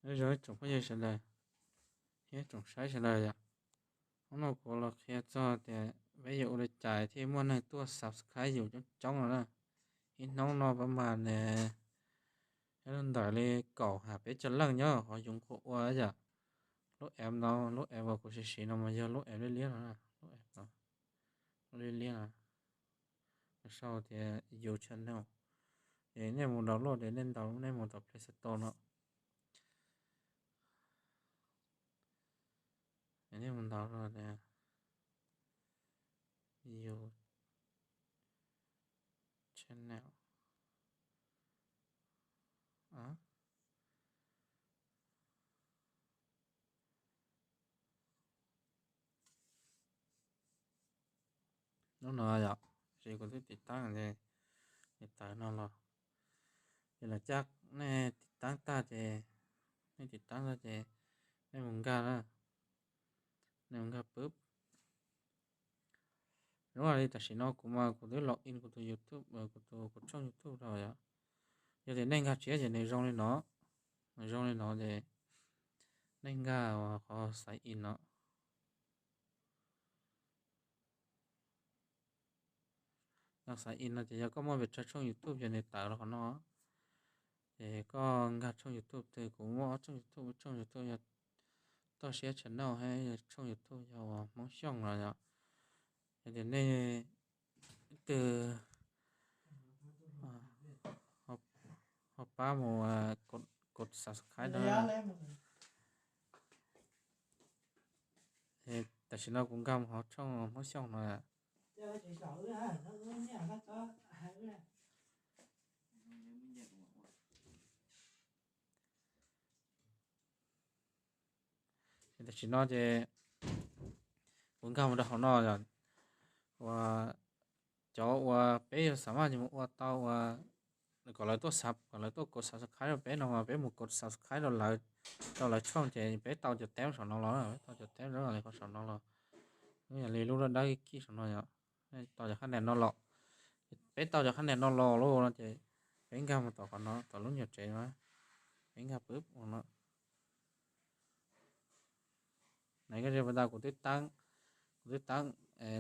Nyob zoo ib tsoom phooj ywg sawv daws thiab tsoom saib sawv daws yom. Hnub no kuv los qhia txog tias peb yuav ua li cas thiaj muaj neeg tuaj subscribe yus coob coob no na. Ib hnub no pab mas nws nyob ntawm li kaum ham peb caug leej nyob qhov YouTube ua yom. Lub app no, lub app uas kuv siv siv no mas yog lub app liab liab no, lub app no, lub liab liab no, sau tias YouTube channel. Ces nej mus download, ces nej download, nej mus tom Play Store no. Ces nej mus download tias YouTube channel. Hnub no yom, ces kuv twb tiv taab, ces tawm no los, ces los caj nej tiv taab tag ces, nej tiv taab tag ces nej mus nkag na, nej mus nkag pub. Hnub li tam sim no kuv mas kuv twb log in kuv tus YouTube, kuv tus, kuv tshooj YouTube rau yom. Yog tias nej nkag tshiab ces nws zoo li no, nws zoo li no ces nej nkag qhov sign in no. Yog sign in no ces yog koj muaj pes tsawg tshooj YouTube ces nws tawm los qhov no. Ces koj nkag tshooj YouTube twg, kuv muaj ob tshooj YouTube, tshooj YouTube yog Toj Siab Channel, hab tshooj YouTube yog uas Hmoob Xyooj no yom. Yog tias nej twg ho pab mus kov subscribe no. Tam sim no kuv nkag mus hauv tshooj Hmoob Xyooj no. Tam sim no ces kuv nkag mus rau hauv no yom, uas cov uas peb yuav xam maj mus ua tau uas kom lawv tuaj, kom lawv tuaj kov subscribe rau peb no mas peb mus kov subscribe rau lawv, rau lawv tshooj ces peb tau cov teb saum no los, peb tau cov teb li qhov saum no los, yog li lub dawb dawb kib saum no yom, tau cov qhab ntawm no los, peb tau cov qhab ntawm no los lawm no ces peb nkag mus tom qhov no, tom lub nyuag tsev no, peb nkag pub no. Nws koj ntsia puas tau, kuv twb taab, kuv twb taab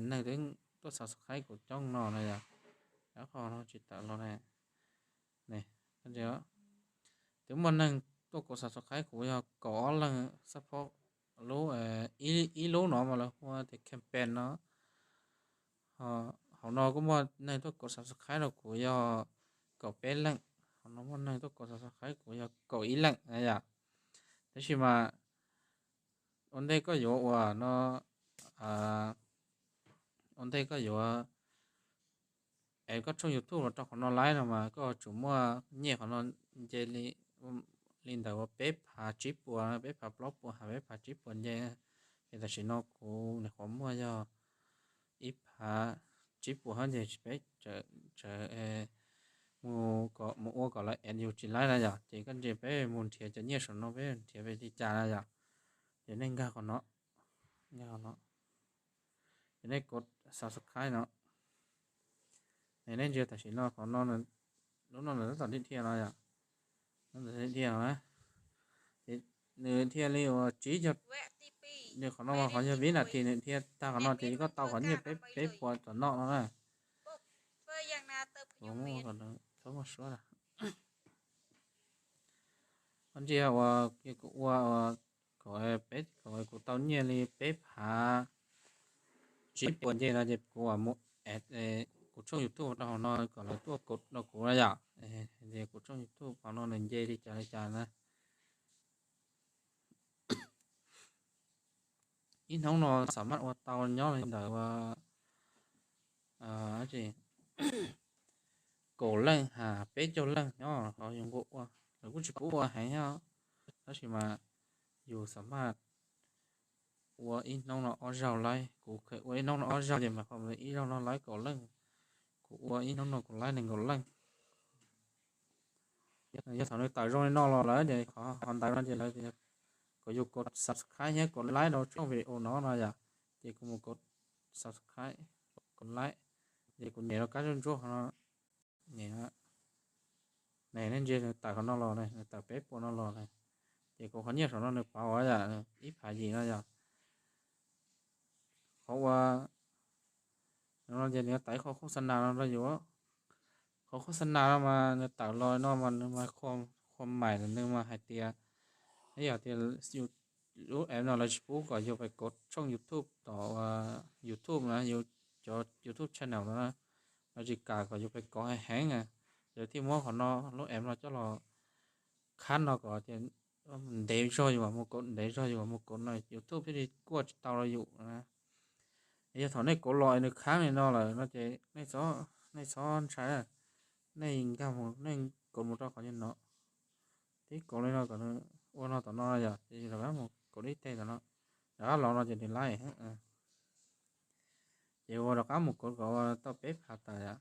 neeg twb tuaj subscribe kuv coob no na yom, tab qhov no tsis tawm los ne. Koj ntsia, twb muaj neeg tuaj kov subscribe kuv yog kaum ob leeg, support lub, ib lub no mas lawv hu ua tias campaign no. Hauv no kuj muaj neeg tuaj kov subscribe rau kuv yog kaum peb leej, hauv no muaj neeg tuaj kov subscribe kuv yog kaum ib leej na yom. Tab sis mas ua ntej koj yuav ua no, ua ntej koj yuav es koj tshooj YouTube los rau qhov no laib no mas koj yuav tsum muaj nyiaj qhov no nce li, li ntawm uas peb phav tsib puas, peb phav plaub puas, peb phav tsib puas nce. Ces tam sim no kuv nyuam qhuav muaj yog ib phav tsib puas hab ces peb tseem mus ua kom lawv add yus tsis laib na yom, ces koj ntsia peb mus nrhiav cov nyiaj saum no peb nrhiav pem li cas na yom. Ces nej nkag qhov no, nkag qhov no, ces nej kov subscribe no. Nej ntsia tam sim no qhov no, lub no nws tab tom dhia no yom, tab tom dhia no na. Ces nws dhia li uas tsib caug, nws qhov no mas qhov yog vib nas this, nws dhia tag qhov no ces koj tau qhov nyiaj peb puas tom no no na. Txhob muaj suab. Koj ntsia uas kuv ua, kuv tau nyiaj li peb phav tsib puas nce no ces kuv mus add kuv tshooj YouTube rau hauv no kom lawv tuaj kov rau kuv na yom. Ces kuv tshooj YouTube hauv no nws nce li cas li cas na. Ib hnub no xam maj ua tau nyob li ntawd ua kaum leej ha peb caug leej nyob qhov yus nqua ua, lawv kuj tsis pub ua heev os, tab sis mas yus xam maj ua ib hnub no ob zaug laib, kuv kheev ua ib hnub no ob zaug ces mas qhov ib zaug no laib kaum leej, kuv ua ib hnub no kuv laib nees nkaum leej. Yog thaum nws tawm zoo li no los lawm ces qhov ntawd no ces lawv kom yus kov subscribe thiab kov like rau tshooj video no no yom, ces kuv mus kov subscribe, kov like, ces kuv nyem rau kab zuj ntsuab qhov no, nyem, nej ntsia nws tawm qhov no los ne, nws tawm peb puas no los ne, Ces kuv qhov nyiaj saum no nws pauv ua ib phav yim no yog qhov ua no ces nws yuav tawm qhov khos xa nas no rau yus. Qhov khos xa nas no mas nws tawm los no mas nws mas qhua mais los nws mas hais tias, yog tias lub app no lawv tsis pub kom yus pais kov tshooj YouTube tom YouTube na, yus cov YouTube channel no na, lawv tsis kam kom yus pais kov heev heev na, lawv thiaj muab qhov no, lub app no coj los khab no kom tias ntev zog yus mam mus kov, ntev zog yus mam mus kov no YouTube thiaj li kuaj tsis tau rau yus na. Yog thaum nej kov los nws khab li no lawm no ces nej txhob ntshai, nej nkag mus, nej kov mus rau qhov no, tib kov li no kom nws ua no tom no yog ces rov qab mus kov ib teg tom no, rov qab los no ces nws laib. Ces ua rov qab mus kov kom ua tau peb phav tawm yom.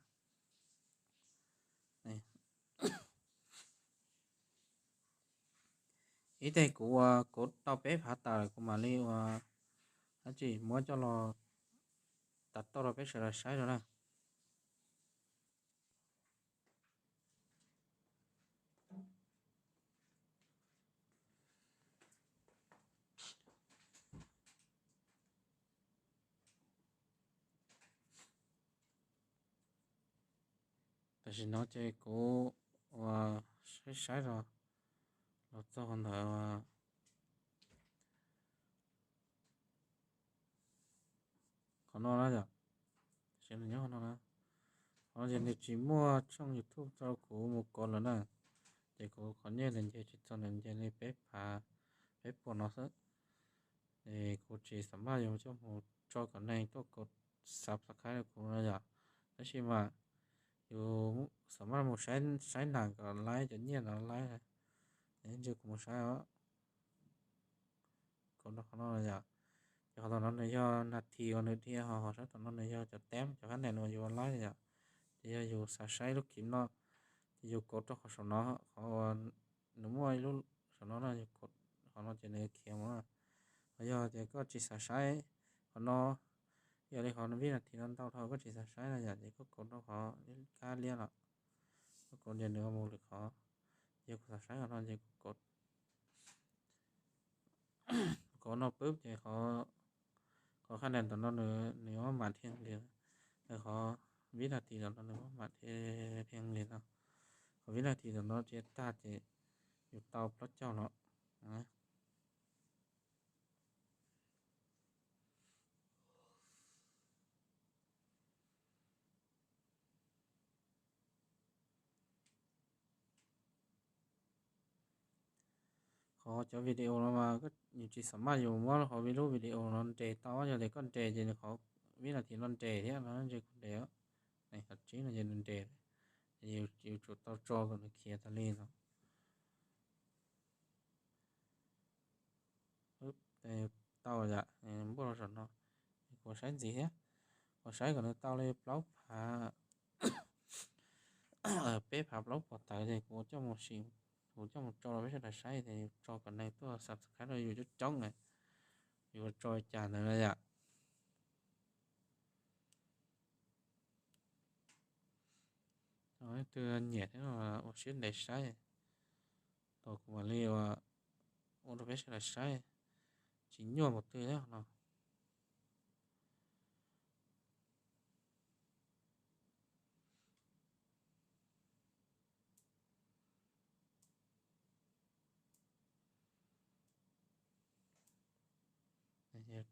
Ib teg kuv ua kov tau peb phav tawm lawm kuv mam li ua dab tsi muab coj los tas toj rau peb sawv daws saib rau na. Tam sim no ces kuv ua saib saib los, los txog ntawd qhov no na yom. Tam sim no nyob qhov no na, qhov no ces nws tsis muaj tshooj YouTube rau kuv mus kov lawm na. Ces kuv qhov nyiaj ntawd nce tsis txog, ntawd nce li peb phav, peb puas no xwb. Es kuv tsis xam maj yus coj mus tso kom neeg tuaj kov subscribe rau kuv no yom. Tab sis mas yus xam maj mus saib nas kom laib, cov nyiaj no laib. Ntsia kuv mus saib os. Kov rau qhov no yom. Ces qhov tom no nws yog nas this uas nws dhia, ho qhov sab tom no nws yog cov teb, cov fab nes uas yus ua laib yom. Ces yog yus xav saib lub khim no ces yus kov rau qhov saum no, qhov uas nws muaj ib lub saum no na, yus kov qhov no ces nws khiav mus. Ho yog tias koj tsis xav saib qhov no, yog li qhov vib nas this no ntau dhau koj tsis xav saib no yom, ces koj kov rau qhov kab liab los, koj kov ces nws mus lwm qhov. Yog kuv xav saib qhov no ces kuv kov, kov no pub ces qhov, qhov fab nes tom no nws muab mam dhia nqis, qhov vib nas this tom no nws muab mam dhia nqis no. Qhov vib nas this tom no dhia tag ces yus tau plaub caug no. Qhov cov video no mas yus tsis xam maj yus muab qhov lub video no nres tau, yog tias koj nres ces nws qhov vib nas this no nres thiab no, ntshe kuv nres, qhov tsib no ces nws nres, ces yus tsum tau tso kom nws khiav tas li no. Tau yom, npuaj rau saum no, kuv saib ntxiv thiab, kuv saib kom nws tau li plaub phav, peb phav plaub puas tawm ces kuv coj mus sim, kuv coj mus tso rau peb sawv daws saib ces yus tso kom neeg tuaj subscribe rau yus coob coob na, yus tso li cas ntawd na yom. Leej twg nyiam thiab no ua siab ntev saib, tos kuv mam li ua rau peb sawv daws saib, tsis nyuaj npaum twg thiab no.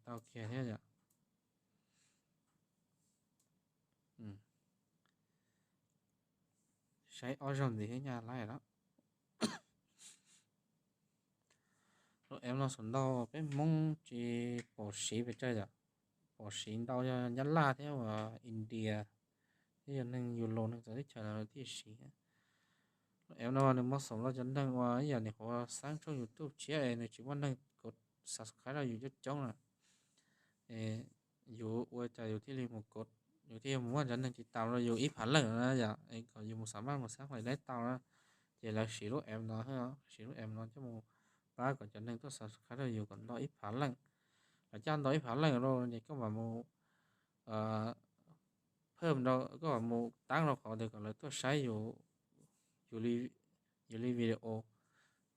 Tau kiag thiab yom. Saib ob zaug ntxiv thiab nyaj laib lawm. Lub app no xav ntau peb Hmoob tsis pom siv pes tsawg yom, pom siv ntau yog Nyab Laj thiab uas India, thiab yog neeg yus laus neeg txawv teb chaws lawv thiaj siv. Lub app no nws muab xoom rau cov neeg uas ib yam li qhuav xaab tshooj YouTube tshiab es nws tsis muaj neeg kov subscribe rau yus coob coob na. Yus ua cas yus thiaj li mus kov, yus thiaj mus muaj cov neeg tiv tam rau yus ib phav leej na yom, kom yus mus xam maj mus xaab fais dab tau na. Ces lawv siv lub app no, siv lub app no coj mus pab kom cov neeg tuaj subscribe rau yus kom nto ib phav leej. Lawv coj nto ib phav leej rau ces koj mam mus phawj rau, koj mam mus tab rau qhov tias kom lawv tuaj saib yus li video,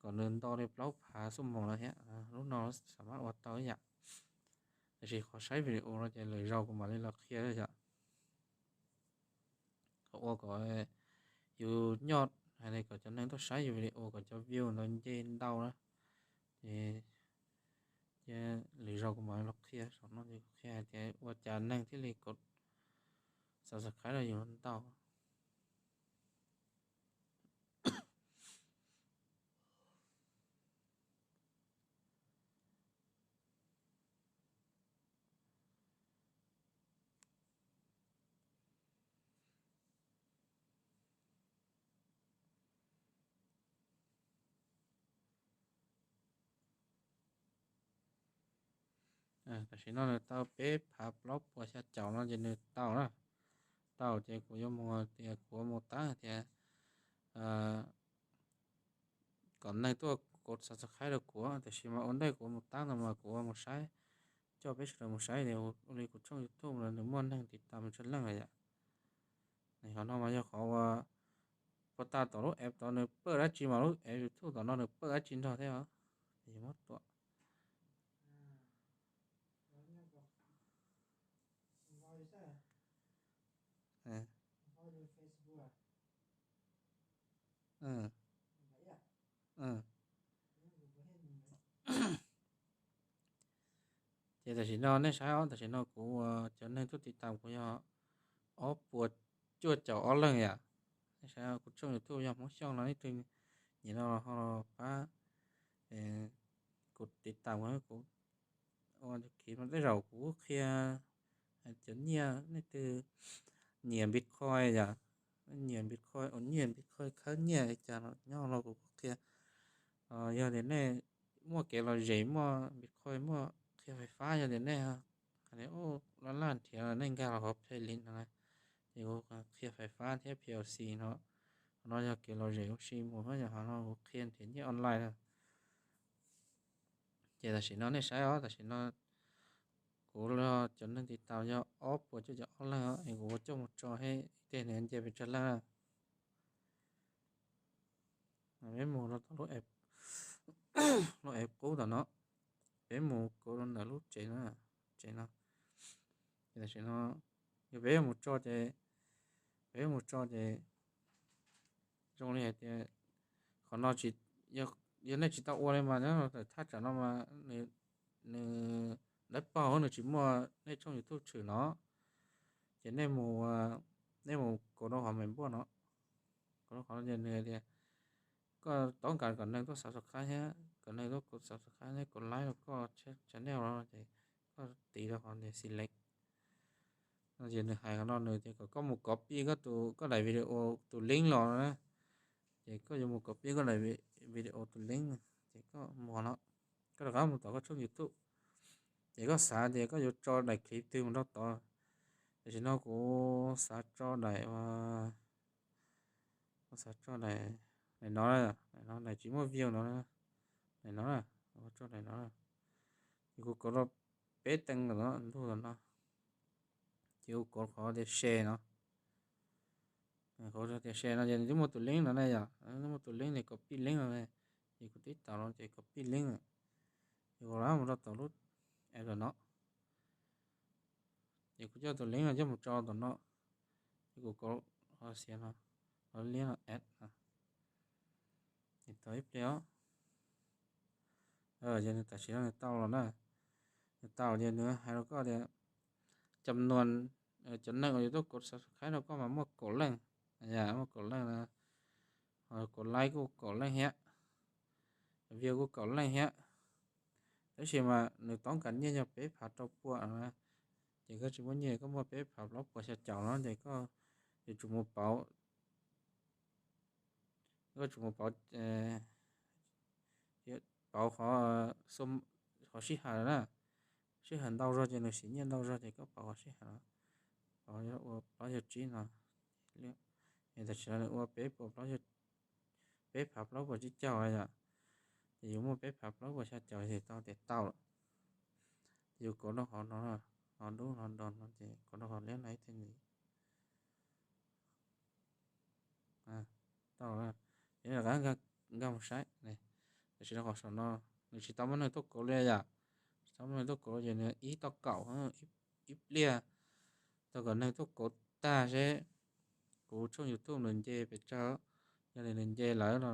kom nws nto li plaub phav xuab moos lawm thiab. Lub no xam mab ua tau ib yam. Tiam sis qhov saib video no ces lwm zaus kuv mam li los qhia yom. Kom ua kom yus nyoj hais kom cov neeg tuaj saib yus video kom cov view ntawd nce ntau na. Ces lwm zaus kuv mam li los qhia, saum no ces kuv qhia hais tias ua cas neeg thiaj li kov subscribe rau yus ntau. Tam sim no nws tau peb phav plaub puas xya caum no ces nws tau na. Tau ces kuv yuav mus tias kuv mus tab tias kom neeg tuaj kov subscribe rau kuv, tiam sis mas ua ntej kuv mus tab no mas kuv mus saib, coj peb sawv daws mus saib tias ua li kuv tshooj YouTube no nws muaj neeg tiv tam tsawg leej lawm yom. Qhov no mas yog qhov uas puag ta tom lub app tod nws pawj dab tsi mas lub app YouTube tom no nws pawj dab tsi nrog thiab os. Ces yus muab tuam. Ces tam sim no nej saib os, tam sim no kuv cov neeg tuaj tiv tam kuv yog ob puas cuaj caum ob leeg yom. Nej saib kuv tshooj YouTube yog Hmoob Xyooj no, nej twg nyiam no ho pab kuv tiv tam kuv, kuv ua kiv no tej zaum kuv qhia cov nyiaj, nej twg nyiam Bitcoin yom, nyiam Bitcoin ua nyiaj, Bitcoin khawb nyiaj li cas no nyob no kuv kuj qhia. Yog tias nej muaj kev lom zem muaj Bitcoin muaj qhia fais fab, yog tias nej hais tias laj laj nrhiav nej nkag los hauv playlist no na, ces kuv qhia fais fab thiab P L C no. Qhov no yog kev lom zem ua si mus, yog qhov no kuv qhia nrhiav nyiaj online na. Ces tam sim no nej saib os, tam sim no kuv cov neeg tiv tam yog ob puas cuaj caum ob leeg os, es kuv ua coj mus tso thiab ib teg nws nce pes tsawg leej na. Peb mus rau tom lub app qub tom no, peb mus kov rau ntawm lub tsev no, tsev no. Ces tam sim no yog peb yuav mus tso ces, peb yuav mus tso ces zoo li hais tias qhov no, yog nej tsis tau ua li mas nyob rau thaj tsam no mas nws dawb paug, nws tsis muaj nej tshooj YouTube tshwm no. Ces nej mus, nej mus kov rau qhov me npuaj no, kov rau qhov no ces nws tias koj toob kas kom neeg tuaj subscribe thiab kom neeg tuaj subscribe thiab kom like rau koj channel no ces koj tiv rau qhov tias select no ces nws hais qhov no nws tias kom koj mus copy koj tus, koj daim video tus link los no na. Ces koj yuav mus copy koj daim video tus link, ces koj mus no, koj rov qab mus tom koj tshooj YouTube. Ces koj xav tias koj yuav tso daim clip twg mus rau tod. Tam sim no kuv xav tso daim, kuv xav tso daim, daim no, daim no daim tsis muaj view no, daim no, tso daim no. Ces kuv kov rau peb teev ntawm no, ntuj ntawm no. Ces kuv kov qhov tias share no, qhov tias share no ces nws twb muaj tus link no ne yom, nws muaj tus link ne, copy link no ne. Ces kuv twb tau los ces copy link, ces kuv rov mus rau tom lub app ntawm no. Ces kuv coj tus link no coj mus tso tom no, ces kuv kov qhov xiav no, qhov liab no add no. Ces tau ib pliag os. Ces nws tam sim no nws tau los na, nws tau ces nws hais rau koj tias cam nuas cov neeg uas yuav tuaj kov subscribe rau koj mas muaj kaum leej, muaj kaum leej, kov like kuj kaum leej thiab, view kuj kaum leej thiab. Tab sis mas nws toob kas nyiaj yog peb phav rau puas no, ces koj tsis muaj nyiaj, koj muaj peb phav plaub puas xya caum no ces koj yuav tsum mus pauv, koj tsum mus pauv, pauv qhov, qhov sij hawm na. Sij hawm ntau zog ces nws siv nyiaj ntau zog ces koj pauv qhov sij hawm no, pauv ua plaub caug tsib no. Tam sim no nws ua peb puas, peb phav plaub puas tsib caug yom, ces yus muaj peb phav plaub puas xya caum ces tau tias tau lawm. Ces yus kov rau qhov no, qhov dub no do no ces kov rau qhov liab no ib teg ntxiv. Tau, ces rov qab nkag mus saib ne. Tam sim no qhov saum no nws tsis tau muaj neeg tuaj kauv li yom. Tsis tau muaj neeg tuaj kauv ces nws ib toj kaum, ib pliag tau kom neeg tuaj kauv tag seb kuv tshooj YouTube nws nce pes tsawg. Yog li nws nce lawm no,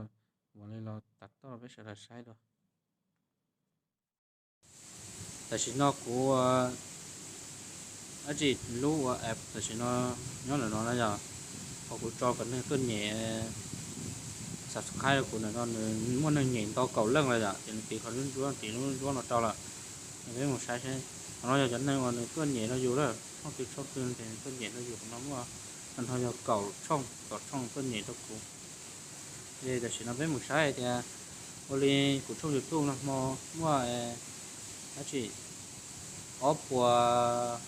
mam li los tas toj peb sawv daws saib dua. Tam sim no kuv dab tsi lub ua app tam sim no nyob ntawm no na yog, qhov kuv tso kom neeg tuaj nyem subscribe rau kuv ntawm no nws muaj neeg nyem ntau kaum leej lawm yom, ces nws tiv qhov lub ntsuab, tiv lub ntsuab no rau lawm. Peb mus saib seb qhov no yog cov neeg uas nws tuaj nyem rau yus lawm, tshooj twg tshooj twg ces nws tuaj nyem rau yus, qhov no muaj, no yog kaum tshooj, kaum tshooj tuaj nyem rau kuv. Ces tam sim no peb mus saib tias ua li kuv tshooj YouTube no hmo muaj dab tsi ob puas,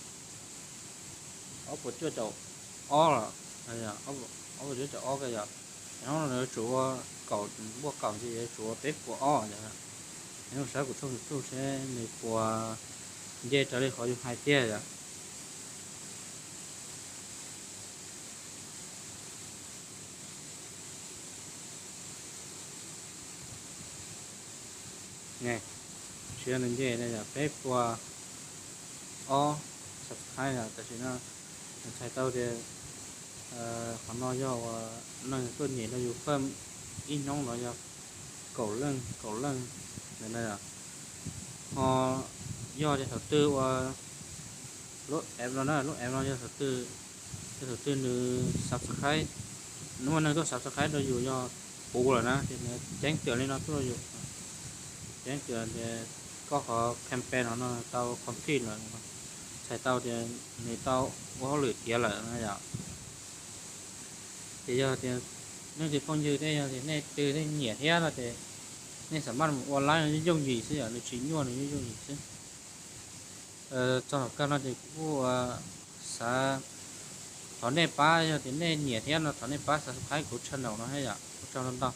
ob puas cuaj caum ob los, ob puas cuaj caum ob ko yog, hnub no yuav tsum ua kaum, npuaj kaum ces yuav tsum ua peb puas ob. Mus saib kuv tshooj YouTube seb nws puas nce raws li qhov yus hais tiag yom. Tsis yog nws nce yog peb puas ob subscribe yom, tam sim no nws txhais tau tias qhov no yog uas neeg tuaj nyem rau yus faj ib hnub no yog kaum leej, kaum leej ntawd na. Ho yog tias thaum twg ua lub app no na, lub app no yog thaum twg, yog thaum twg nws subscribe, nws muaj neeg tuaj subscribe rau yus yog puv lawm na ces nws ceeb twm li no tuaj rau yus. Ceeb twm tias koj qhov campaign no no tau complete lawm, txhais tau tias nws tau ua hauj lwm tiav lawm na yom. Ces yog tias leej twg phooj ywg thiab yog tias nej twg nej nyiam thiab no ces nej xam maj mus ua live no yooj yim xwb yom, nws tsis nyuaj, nws yooj yooj yim xwb. Txog thaum kawg no ces kuv kuj xav thov nej pab, yog tias nej nyiam thiab no thov nej pab subscribe kuv channel no thiab yom, ua tsaug ntau ntau.